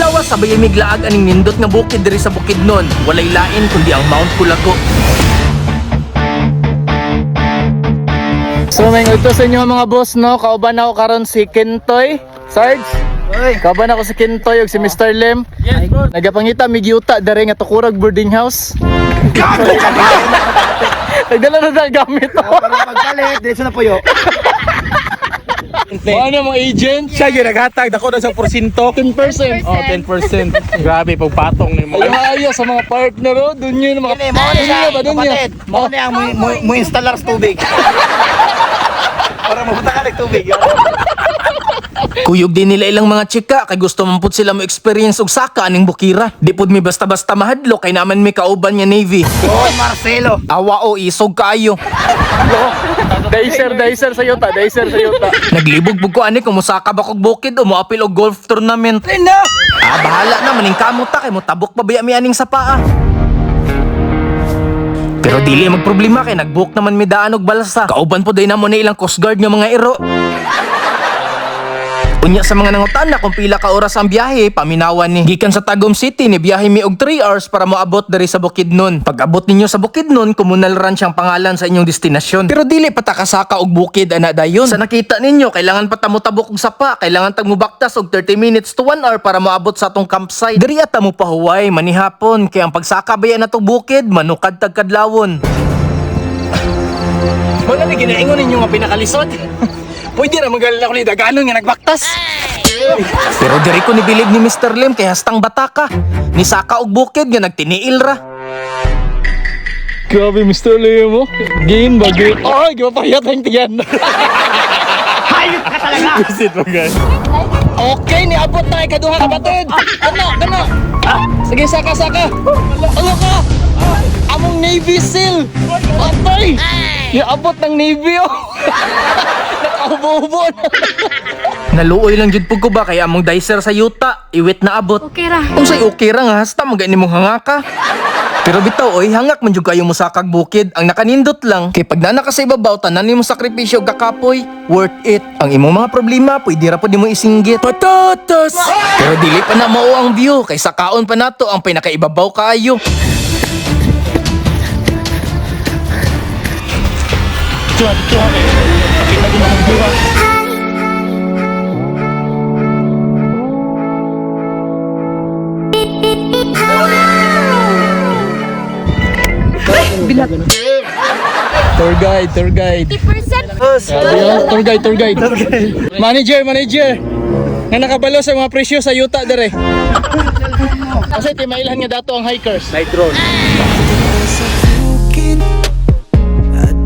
adlaw sabay miglaag aning nindot nga bukid diri sa Bukidnon. Walay lain kundi ang Mount Kulago. So may ito sa inyo mga boss, no, kauban ako karon si Kentoy, Sarge. Kauban ako si Kentoy ug si Mr. Lim. Yes, boss. Nagapangita mig yuta dere nga tukurag boarding house. Gago ka ba? Nagdala na ng gamit. Para pagpalit, diretso na puyo. Ano mga agent? Siya yung naghatag, dako na sa porsinto. 10%. Oh, 10%. Grabe, pagpatong ni mo. Ay, ayo sa mga partner oh, dun yun mga Kini, mao ni siya, Dun yun ba, dun yun? kapatid. Mao ni ang mo installer sa tubig. Para mabuta ka ng tubig. Kuyog din nila ilang mga chika kay gusto man pud sila mo experience og saka aning bukira. Di pud mi basta-basta mahadlo kay naman mi kauban nga Navy. Oh, Marcelo. Awa o isog kaayo. Dicer, dicer sa yuta, dicer sa yuta. Naglibog pud ko ani kung mosaka ba kog bukid o moapil og golf tournament. Ah, bahala na maning kamot ta kay motabok pa baya mi aning sapa ah. Pero dili magproblema kay nagbook naman mi daan og balsa. Kauban po day namo na ilang coast guard nga mga iro. Unya sa mga nangutana kung pila ka oras ang biyahe, paminawan ni. Gikan sa Tagum City ni biyahe mi og 3 hours para moabot diri sa Bukidnon. Pag abot ninyo sa Bukidnon, Communal Ranch ang pangalan sa inyong destinasyon. Pero dili pa ta kasaka og bukid ana dayon. Sa nakita ninyo, kailangan pa ta motabok og sapa, kailangan tag mobaktas og 30 minutes to 1 hour para moabot sa atong campsite. Diri ata mo pahuway manihapon kay ang pagsaka baya natong bukid, manukad tag kadlawon. Wala ni ginaingon ninyo nga pinakalisod. Pwede ra magaling ako ni Daganon nga nagbaktas. Pero diri ko nibilib ni Mr. Lim kay hastang bataka. Ni saka og bukid nga nagtiniil ra. Grabe, Mr. Leo mo. Gain ba? Gain. Ay, gimapayat ang tiyan. Hayop ka talaga. Visit mo, guys. Okay, niabot na ikaduha kapatid. Ano, ano? Sige, saka, saka. Ano ka? Among Navy SEAL. Atay! Niabot ng Navy, oh. Nakaubo-ubo na. Naluoy lang jud pud ko ba kay among dicer sa yuta, iwit na abot. Okay ra. Unsay okay ra nga hasta magani mong hangaka. Pero bitaw oy, hangak man jud kayo mosakag bukid. Ang nakanindot lang kay pag nana ka sa ibabaw tanan nimo sakripisyo ug kakapoy, worth it. Ang imong mga problema pwede ra pud nimo isinggit. Patatas. Pero dili pa na mao ang view kay sa kaon pa nato ang pinakaibabaw kaayo. Tour guide, tour guide. 50%. Sabi, oh, tour guide, tour guide. Manager, manager. Nga nakabalo sa mga presyo sa yuta dere. Kasi timailan nga dato ang hikers. Nitron. Sa bukid at